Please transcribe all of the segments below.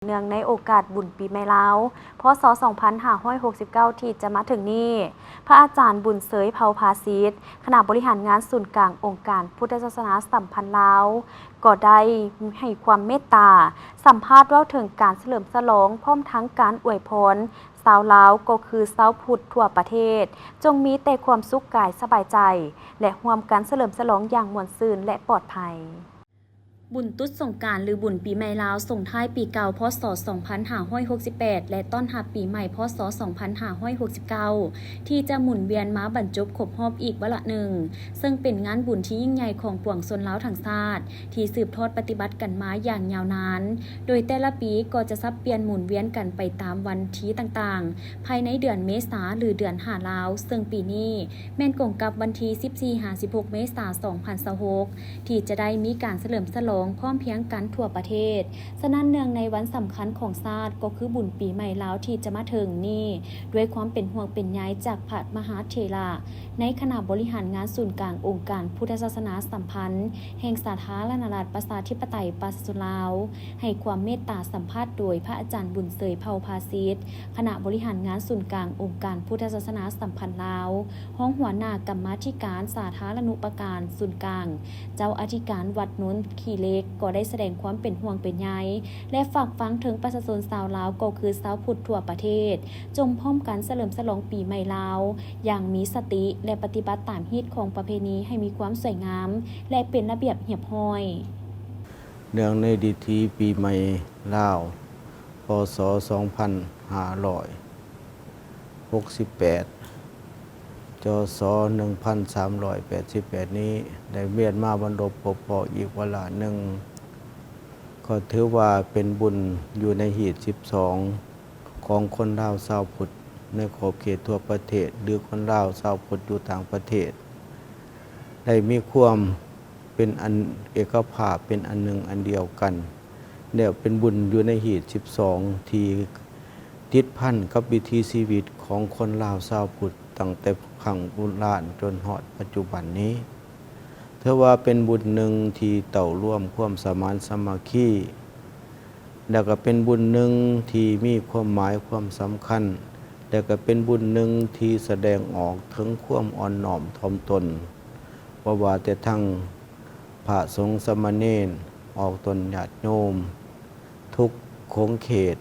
ເນື່ອງໃນໂອກາດບຸນປີໃໝ່ລາວ ພ.ສ. ສອງພັນຫ້າຮ້ອຍຫົກສິບເກົ້າ ທີ່ຈະມາເຖິງນີ້, ພະອາຈານບຸນເຊີຍ ເຜົ່າພາສິດ ຄະນະບໍລິຫານງານສູນກາງອົງການພຸດທະສາສະໜາສຳພັນລາວ ກໍໄດ້ໃຫ້ຄວາມເມດຕາສຳພາດເວົ້າເຖິງການສະເຫຼີມສະຫຼອງ ພ້ອມທັງການອວຍພອນຊາວລາວ ກໍຄືຊາວພຸດທົ່ວປະເທດ ຈົ່ງມີແຕ່ຄວາມສຸກກາຍສະບາຍໃຈ ແລະ ຮ່ວມກັນສະເຫຼີມສະຫຼອງຢ່າງມ່ວນຊື່ນ ແລະ ປອດໄພ. ບຸນຕຸດສົງການ ຫຼື ບຸນປີໃໝ່ລາວ ສົ່ງທ້າຍປີເກົ່າ ພ.ສ. ສອງພັນຫ້າຮ້ອຍຫົກສິບແປດ ແລະ ຕ້ອນຮັບປີໃໝ່ ພ.ສ. ສອງພັນຫ້າຮ້ອຍຫົກສິບເກົ້າ ທີ່ຈະໝູນວຽນມາບັນຈົບຄົບຮອບອີກວາລະໜຶ່ງ, ເຊິ່ງເປັນງານບຸນທີ່ຍິ່ງໃຫຍ່ຂອງປວງຊົນລາວທັງຊາດ ທີ່ສືບທອດປະຕິບັດກັນມາຢ່າງຍາວນານ, ໂດຍແຕ່ລະປີກໍຈະສັບປ່ຽນໝູນວຽນກັນໄປຕາມວັນທີຕ່າງໆ ພາຍໃນເດືອນເມສາ ຫຼື ເດືອນຫ້າລາວ, ເຊິ່ງປີນີ້ແມ່ນກົງກັບວັນທີສິບສີ່ຫາສິບຫົກເມສາ ສອງພັນຊາວຫົກ ທີ່ຈະໄດ້ມີການສະເຫຼີມສະຫຼອງພ້ອມພຽງກັນທົ່ວປະເທດ. ສະນັ້ນ, ເນື່ອງໃນວັນສຳຄັນຂອງຊາດ ກໍຄືບຸນປີໃໝ່ລາວທີ່ຈະມາເຖິງນີ້, ດ້ວຍຄວາມເປັນຫ່ວງເປັນໃຍຈາກພະມະຫາເຖລະ ໃນຄະນະບໍລິຫານງານສູນກາງອົງການພຸດທະສາສະໜາສຳພັນ ແຫ່ງສາທາລະນະລັດປະຊາທິປະໄຕປະຊາຊົນລາວ, ໃຫ້ຄວາມເມດຕາສຳພາດໂດຍພະອາຈານບຸນເຊີຍ ເຜົ່າພາສິດ ຄະນະບໍລິຫານງານສູນກາງອົງການພຸດທະສາສະໜາສຳພັນລາວ, ຮອງຫົວໜ້າກຳມາທິການສາທາລະນຸປະການສູນກາງ, ເຈົ້າອະທິການວັດໂນນຂີ້ເຫຼັກ ກໍໄດ້ສະແດງຄວາມເປັນຫ່ວງເປັນໃຍ ແລະ ຝາກຝັງເຖິງປະຊາຊົນຊາວລາວ ກໍຄືຊາວພຸດທົ່ວປະເທດ, ຈົ່ງພ້ອມກັນສະເຫຼີມສະຫຼອງປີໃໝ່ລາວຢ່າງມີສະຕິ ແລະ ປະຕິບັດຕາມຮີດຄອງປະເພນີໃຫ້ມີຄວາມສວຍງາມ ແລະ ເປັນລະບຽບຮຽບຮ້ອຍ. ເນື່ອງໃນດິຖີປີໃໝ່ລາວ ພ.ສ. ສອງພັນຫ້າຮ້ອຍຫົກສິບແປດ ຈ.ສ. ໜຶ່ງພັນສາມຮ້ອຍແປດສິບແປດນີ້ ໄດ້ວຽນມາບັນລົບພົບພໍ້ອີກວາລະໜຶ່ງ, ກໍຖືວ່າເປັນບຸນຢູ່ໃນຮີດສິບສອງ ຂອງຄົນລາວຊາວພຸດໃນຂອບເຂດທົ່ວປະເທດ ຫຼື ຄົນລາວຊາວພຸດຢູ່ຕ່າງປະເທດ ໄດ້ມີຄວາມເປັນອັນເອກະພາບ ເປັນອັນໜຶ່ງອັນດຽວກັນ ແລະ ເປັນບຸນຢູ່ໃນຮີດສິບສອງ ທີ່ຕິດພັນກັບວິຖີຊີວິດຂອງຄົນລາວຊາວພຸດ ຕັ້ງແຕ່ຄັ້ງບູຮານຈົນຮອດປັດຈຸບັນນີ້. ຖືວ່າເປັນບຸນໜຶ່ງທີ່ເຕົ້າລວມຄວາມສະໝານສາມັກຄີ ແລະ ກໍເປັນບຸນໜຶ່ງທີ່ມີຄວາມໝາຍຄວາມສຳຄັນ ແລະ ກໍເປັນບຸນໜຶ່ງທີ່ສະແດງອອກເຖິງຄວາມອ່ອນນ້ອມຖ່ອມຕົນ ບໍ່ວ່າແຕ່ທັງພະສົງສາມະເນນ ອອກຕົນຍາດໂຍມ ທຸກຂົງເຂດ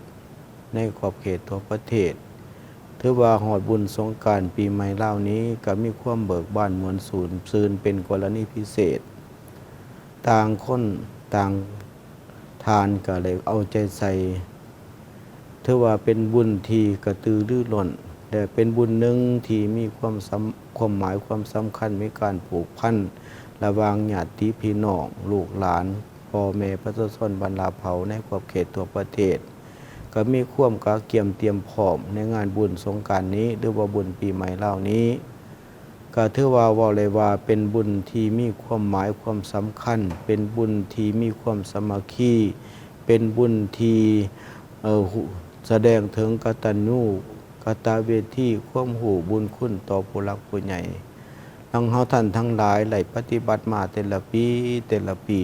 ໃນຂອບເຂດທົ່ວປະເທດ. ຖືວ່າຮອດບຸນສົງການປີໃໝ່ລາວນີ້ ກໍມີຄວາມເບີກບານມ່ວນຊື່ນ ຊື່ນເປັນກໍລະນີພິເສດ. ຕ່າງຄົນຕ່າງທ່ານກໍໄດ້ເອົາໃຈໃສ່ ຖືວ່າເປັນບຸນທີ່ກະຕືລືລົ້ນ ແລະ ເປັນບຸນໜຶ່ງທີ່ມີຄວາມສຳ ຄວາມໝາຍຄວາມສຳຄັນ ມີການຜູກພັນລະຫວ່າງຍາດຕິພີ່ນ້ອງ ລູກຫຼານ ພໍ່ແມ່ປະຊາຊົນບັນດາເຜົ່າໃນຂອບເຂດທົ່ວປະເທດ ກໍມີຄວາມກະກຽມຕຽມພ້ອມໃນງານບຸນສົງການນີ້ ຫຼືວ່າບຸນປີໃໝ່ລາວນີ້ ກໍຖືວ່າເວົ້າໄດ້ວ່າເປັນບຸນທີ່ມີຄວາມໝາຍຄວາມສຳຄັນ, ເປັນບຸນທີ່ມີຄວາມສາມັກຄີ, ເປັນບຸນທີ່ ເອີ ສະແດງເຖິງກະຕັນຍູກະຕະເວທີ, ຄວາມຮູ້ບຸນຄຸນຕໍ່ຜູ້ຫຼັກຜູ້ໃຫຍ່ ດັ່ງເຮົາທ່ານທັງຫຼາຍໄດ້ປະຕິບັດມາແຕ່ລະປີ ແຕ່ລະປີ.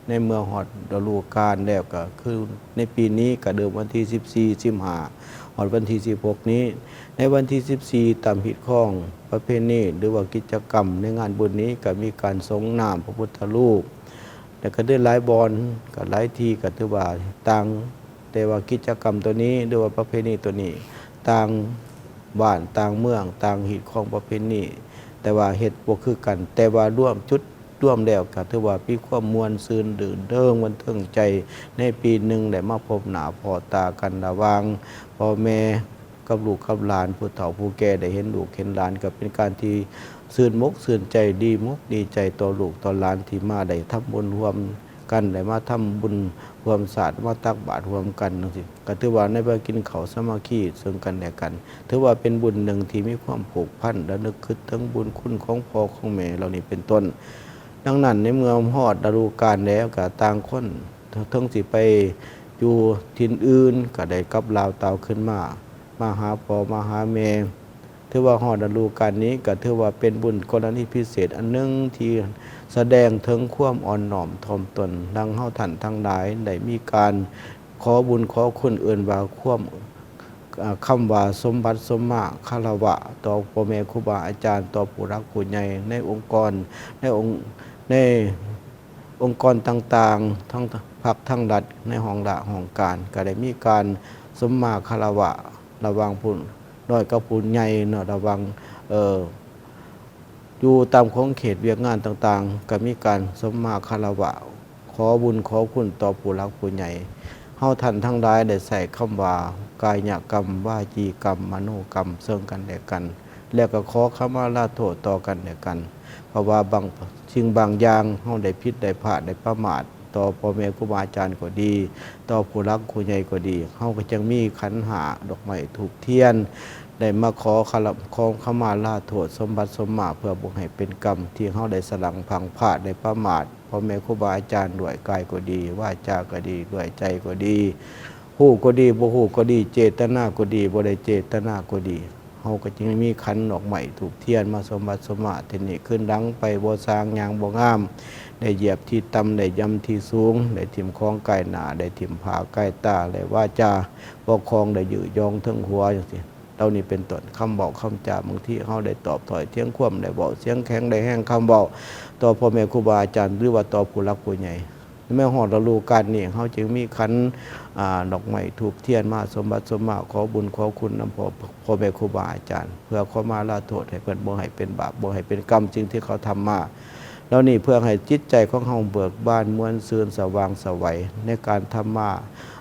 ໃນເມື່ອຮອດລະດູການແລ້ວ ກໍຄືໃນປີນີ້ກໍເລີ່ມວັນທີສິບສີ່ ສິບຫ້າ ຮອດວັນທີສິບຫົກນີ້. ໃນວັນທີສິບສີ່ ຕາມຮີດຄອງປະເພນີ ຫຼືວ່າກິດຈະກຳໃນງານບຸນນີ້ ກໍມີການສົງນ້ຳພະພຸດທະຮູບ ແລ້ວກໍໄດ້ຫຼາຍບ່ອນ ກໍຫຼາຍທີ່ ກໍຖືວ່າຕ່າງ ແຕ່ວ່າກິດຈະກຳໂຕນີ້ ຫຼືວ່າປະເພນີໂຕນີ້ ຕ່າງບ້ານຕ່າງເມືອງ ຕ່າງຮີດຄອງປະເພນີ ແຕ່ວ່າເຮັດບໍ່ຄືກັນ ແຕ່ວ່າລວມ ຈຸດລວມແລ້ວກໍຖືວ່າມີຄວາມມ່ວນຊື່ນ ລື່ນເລິງບັນເທີງໃຈ ໃນປີໜຶ່ງໄດ້ມາພົບໜ້າພໍ້ຕາກັນລະຫວ່າງພໍ່ແມ່ກັບລູກກັບຫຼານ ຜູ້ເຖົ້າຜູ້ແກ່ໄດ້ເຫັນລູກເຫັນຫຼານ ກໍເປັນການທີ່ຊື່ນອົກຊື່ນໃຈ ດີອົກດີໃຈຕໍ່ລູກຕໍ່ຫຼານທີ່ມາໄດ້ທຳບຸນຮ່ວມ ກັນ ໄດ້ມາທຳບຸນຮ່ວມຊາດ ມາຕັກບາດຮ່ວມກັນຈັ່ງຊີ້ ກໍຖືວ່າໃນບາດກິນເຂົ້າສາມັກຄີເຊິ່ງກັນແລະກັນ ຖືວ່າເປັນບຸນໜຶ່ງທີ່ມີຄວາມຜູກພັນ ລະນຶກຄຶດເຖິງບຸນຄຸນຂອງພໍ່ຂອງແມ່ເຫຼົ່ານີ້ເປັນຕົ້ນ. ດັ່ງນັ້ນ ໃນເມື່ອຮອດລະດູການແລ້ວ ກໍຕ່າງຄົນ ເຖິງຊິໄປຢູ່ຖິ່ນອື່ນ ກໍໄດ້ກັບລາວຕາວຄືນມາ ມາຫາພໍ່ມາຫາແມ່. ຖືວ່າຮອດລະດູການນີ້ ກໍຖືວ່າເປັນບຸນກໍລະນີພິເສດອັນໜຶ່ງ ທີ່ສະແດງເຖິງຄວາມອ່ອນນ້ອມຖ່ອມຕົນ ດັ່ງເຮົາທ່ານທັງຫຼາຍໄດ້ມີການ ຂໍບຸນຂໍຄຸນເອີ້ນວ່າຄວາມ ເອີ ຄຳວ່າສົມບັດສົມມາຄາລະວະຕໍ່ພໍ່ແມ່ຄູບາອາຈານ, ຕໍ່ຜູ້ຫຼັກຜູ້ໃຫຍ່ໃນອົງກອນ ໃນອົງ ໃນອົງກອນຕ່າງໆ ທັງພັກທັງລັດ ໃນຫ້ອງລາຫ້ອງການ ກໍໄດ້ມີການສົມມາຄາລະວະລະຫວ່າງຜູ້ນ້ອຍກັບຜູ້ໃຫຍ່ເນາະ, ລະຫວ່າງ ເອີ ຢູ່ຕາມຂົງເຂດວຽກງານຕ່າງໆ ກໍມີການສົມມາຄາລະວະ ຂໍບຸນຂໍຄຸນຕໍ່ຜູ້ຫຼັກຜູ້ໃຫຍ່. ເຮົາທ່ານທັງຫຼາຍໄດ້ໃຊ້ຄຳວ່າ ກາຍະກຳ, ວາຈີກຳ, ມະໂນກຳ ເຊິ່ງກັນແລະກັນ ແລະກໍຂໍຂະມາລາໂທດຕໍ່ກັນແລະກັນ, ເພາະວ່າບາງສິ່ງບາງຢ່າງເຮົາໄດ້ຜິດໄດ້ພາດໄດ້ປະໝາດ ຕໍ່ພໍ່ແມ່ຄູບາອາຈານກໍດີ, ຕໍ່ຜູ້ຫຼັກຜູ້ໃຫຍ່ກໍດີ, ເຮົາກໍຈຶ່ງມີຂັນຫ້າ ດອກໄມ້ ທູບທຽນ ໄດ້ມາຂໍຂະລະ ຂໍຂະມາລາໂທດ ສົມບັດສົມມາ ເພື່ອບໍ່ໃຫ້ເປັນກຳທີ່ເຮົາໄດ້ສະຫຼັງພັ່ງພາດ ໄດ້ປະໝາດພໍ່ແມ່ຄູບາອາຈານ ດ້ວຍກາຍກໍດີ, ວາຈາກໍດີ, ດ້ວຍໃຈກໍດີ, ຮູ້ກໍດີ, ບໍ່ຮູ້ກໍດີ, ເຈດຕະນາກໍດີ, ບໍ່ໄດ້ເຈດຕະນາກໍດີ, ເຮົາກໍຈຶ່ງມີຂັນດອກໄມ້ທູບທຽນມາສົມບັດສົມມາ. ທີນີ້ຄືນຫຼັງໄປບໍ່ສ້າງ ຍ່າງບໍ່ງາມ, ໄດ້ຢຽບທີ່ຕ່ຳ, ໄດ້ຢຳທີ່ສູງ, ໄດ້ຖິ້ມຂອງກາຍໜ້າ, ໄດ້ຖິ້ມຜ້າກາຍຕາ, ໄດ້ວາຈາບໍ່ຄອງ, ໄດ້ຍືດຢອງເທິງຫົວ ຈັ່ງຊີ້ ເຫຼົ່ານີ້ເປັນຕົ້ນ. ຄຳເວົ້າຄຳຈາ ບາງທີເຮົາໄດ້ຕອບຖ້ອຍຖຽງຄວາມ, ໄດ້ເວົ້າສຽງແຂງ, ໄດ້ແຮງຄຳເວົ້າຕໍ່ພໍ່ແມ່ຄູບາອາຈານ ຫຼືວ່າຕໍ່ຜູ້ຫຼັກຜູ້ໃຫຍ່. ໃນຮອດລະດູການນີ້ ເຮົາຈຶ່ງມີຂັນ ອາ ດອກໄມ້ທູບທຽນມາສົມບັດສົມມາ ຂໍບຸນຂໍຄຸນນຳພໍ່ ພໍ່ແມ່ຄູບາອາຈານ ເພື່ອຂໍມາລາໂທດໃຫ້ເພິ່ນ ບໍ່ໃຫ້ເປັນບາບ ບໍ່ໃຫ້ເປັນກຳ ສິ່ງທີ່ເຂົາທຳມາເຫຼົ່ານີ້ ເພື່ອໃຫ້ຈິດໃຈຂອງເຮົາເບີກບານ ມ່ວນຊື່ນ ສະຫວ່າງໄສ ໃນການທຳມາ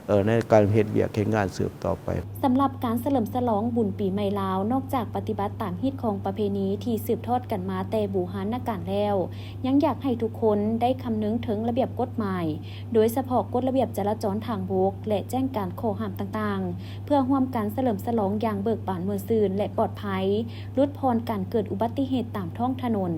ເອີ ໃນການເຮັດວຽກເຮັດງານສືບຕໍ່ໄປ. ສຳລັບການສະເຫຼີມສະຫຼອງບຸນປີໃໝ່ລາວ ນອກຈາກປະຕິບັດຕາມຮີດຄອງປະເພນີທີ່ສືບທອດກັນມາແຕ່ບູຮານນະການແລ້ວ, ຍັງຢາກໃຫ້ທຸກຄົນໄດ້ຄຳນຶງເຖິງລະບຽບກົດໝາຍ, ໂດຍສະເພາະກົດລະບຽບຈະລາຈອນທາງບົກ ແລະ ແຈ້ງການຂໍ້ຫ້າມຕ່າງໆ ເພື່ອຮ່ວມກັນສະເຫຼີມສະຫຼອງຢ່າງເບີກບານມ່ວນຊື່ນ ແລະ ປອດໄພ, ຫຼຸດຜ່ອນການເກີດອຸບັດຕິເຫດຕາມທ້ອງຖະໜົນ.